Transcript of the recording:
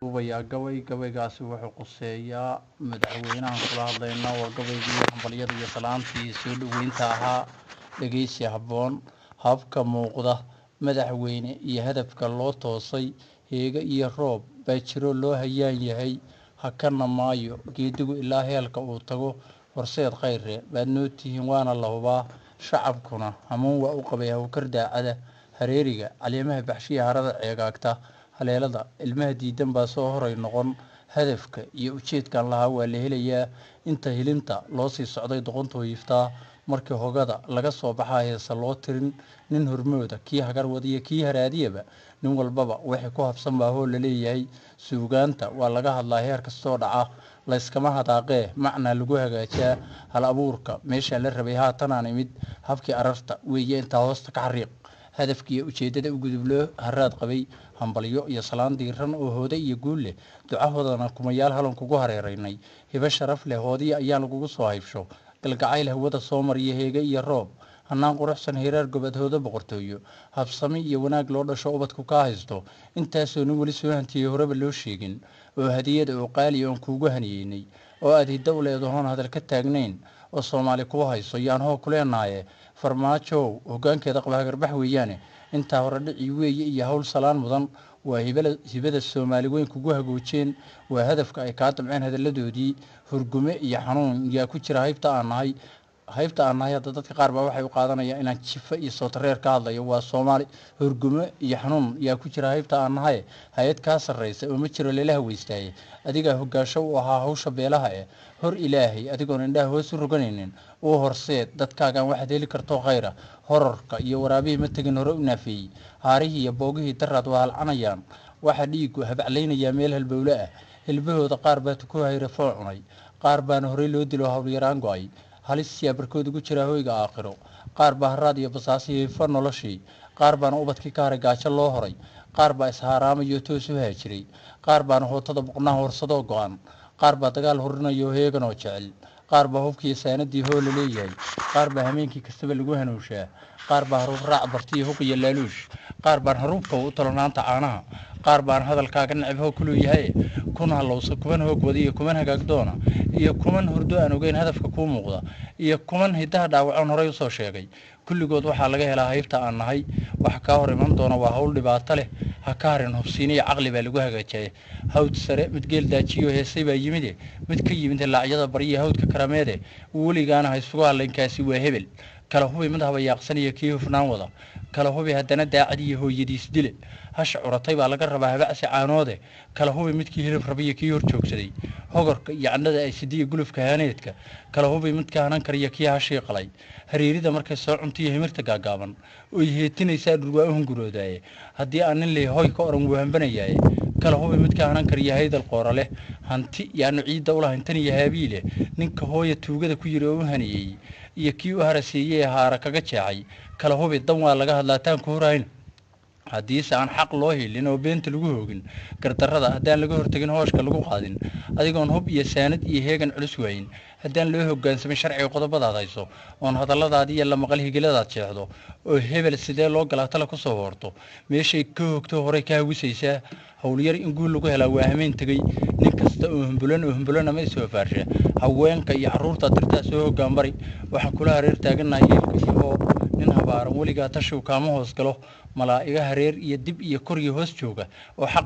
Duubayaa gabay. Gabaygaasi wuxuu quseeyaa madaxweynahan kula hadlaynaa. Waa gabaygii hambalyada iyo salaantii soo dhoweynta ahaa. Dhegeysi habboon. Habka muuqda madaxweyne iyo hadafka loo toosay, heege iyo roob baa jiro loo hayaan yahay, hakana maayo geedigu ilaa heelka uu tago. Horseed khayre baad noo tihiin, waana la hubaa. Shacabkuna hamuun waa u qabay hawkar daacada. Hareeriga caleemaha baxshiya, harada ceegaagta, haleelada ilmaha diidan baa soo horay noqon. Hadafka iyo ujeedkan lahaa waa la helayaa. Inta hilinta loo sii socday doqontu hiiftaa. Markii hogada laga soo baxaa heesa loo tirin. Nin hormooda kii hagar wadiya kii haraadiyaba, nin walbaba wixii ku habsan baa hoo la leeyahay. Suugaanta waa laga hadlaa heer kastoo dhaca, layskama hadaaqee macnaa lagu hagaajaa. Hal abuurka meeshaan la rabay haatanaan imid. Habkii ararta weeye intaa hoosta ka xariiq. Hadafkiiyo ujeeddada u gudub loo haraad qabay. Hambalyo iyo salaan diiran oo hooda iyo guul leh, ducahoodana kumayaal halan kugu hareeraynay. Hibo sharaf leh hoodiya ayaan lagugu soo haybsho. Galgacayl hawada soo mariya, heege iyo roob, hanaan quruxsan, hiraar gobad, hoodo boqortooyo, habsami iyo wanaag loo dhasho, ubadku kaa haysto. Intaasoo nin weli soo hantiyey horeba loo sheegin, oo hadiyada oo qaaliya oon kuugu haniyeynay, oo aad hiddo u leedahoon hadal ka taagnayn, oo Soomaali kuu hayso yaan hoo ku leenahaye. Farmaajow hoggaankeeda qaba hagarbax weeyaane. Intaa hore dhici weeye iyo hawl salaan mudan. Waa hibada Soomaali weyn kugu hagoojeen, waa hadafka ay kaa damceen hadalladoodii. Hurgume iyo xanuun yaa ku jira haybta aan nahay, haybta aan nahay. Hadda dadka qaar baa waxay u qaadanayaan inaan jifa iyo sootareer ka hadlayo. Waa Soomaali. Hurgume iyo xanuun yaa ku jira haybta aan nahay. Hay-ad kaa sarraysa oo ma jiro lelaha weystaaye. Adigaa hoggaasho u ahaa hawsha beelaha eh. Hor Ilaahay adigoon indhaha hoos u roganaynin uu horseed dadkaagan waxaad heli kartoo khayra. Horarka iyo waraabihii ma tegin hore u naafeeyey. Haarihii iyo boogihii daraad waa halcanayaan. Waxaa dhiigu habaclaynayaa meel halbowle ah. Hilbahooda qaar baa tuku hayre foo cunay, qaar baana horey loo dilo howlyaraan go-ay. Halis yaa barkood ugu jiraa hoyga aakhiro. Qaar baa haraad iyo basaasi hiifo noloshii, qaar baana ubadkii ka haray gaajo loo horay, qaar baa ishaaraamayo toos u haajiray, qaar baana hootada boqnaha horsadoo go-an, qaar baa dagaal horinayo heeganoo jecel, qaar baa hubkiiyo saanadii hoo la leeyahay, qaar baa hameenkii kastaba lagu hanuushaa, qaar baa haruub raac bartiyo huq iyo laaluush, qaar baan haruubka u tolanaanta caanaha, qaar baan hadalkaaga necab hoo kuluu yahay. Kun halowsa, kuman hoog wada iyo kuman hagaag doona iyo kuman hurdo aan ogeyn hadafka kuu muuqda iyo kuman hiddaha dhaawacoon horey usoo sheegay, kulligood waxaa laga helaa haybta aan nahay. Waxa kaa hor iman doona waa hawl dhibaato leh, ha ka harin. Hubsiiniya caqli baa lagu hagaajaya. Hawd sare mid geel daajiyo heesay baa yimide, mid ka yimid laacyada baryiya hawdka karameede. Weligaana ha isugu hadlaynkaasi waa hebel. Kala hubi mid habayaaqsan iyo kii hufnaan wada. Kala hubi haddana daacad iyo hooyadiis dile. Hasha curatay baa laga rabaa habacsi caanoode. Kala hubi midkii hilib rabiyo kii hor joogsaday. Hogorka iyo candhada ay sidiya gulufka haaneedka. Kala hubi midka hanan kariya kii hashii qalay. Hariirida markay soo cuntiyo himirta gaagaaban oy heetinaysaa dhurwaa u hunguroodaaye. Haddii aan nin leh hoy ka oran wuu hambanayaaye. Kala hubi midka hanan kariya haydal qoora leh. Hanti yaanu ciidda ulahayn tan iyo haabiile. Ninka hooya tuugada ku yiri oo u haniyey iyo kii u haraseeyey haara kaga jeexay kala hubi. Dan waa laga hadlaa taan ku hurayn. Haddiise aan xaq loo helin oo beenta lagu hoogin, gardarrada haddaan laga hortegin, hooshka lagu qaadin, adigoon hub iyo saanad iyo heegan culus waayin, haddaan loo hoggaansamin sharciga qodobadaad hayso, oon hadalladaadi iyo la maqal higiladaad jeexdo, oo hebel sidee loo galaa tala ku soo hoorto, meeshay ka hogto horey ka hawisaysaa. Howlyar in guul lagu helaa waa hameen tegey. Nin kasta oo humbulan oo humbulan ama ishofaarsha, haweenka iyo carruurta dirtaa soo hoggaan bari. Waxaan kula hareer taagannahay yeelka iyo hoo. Nin habaaran weligaa tashiw kaama hoos galo. Malaa'iga hareer iyo dib iyo kor iyo hoos jooga oo xaq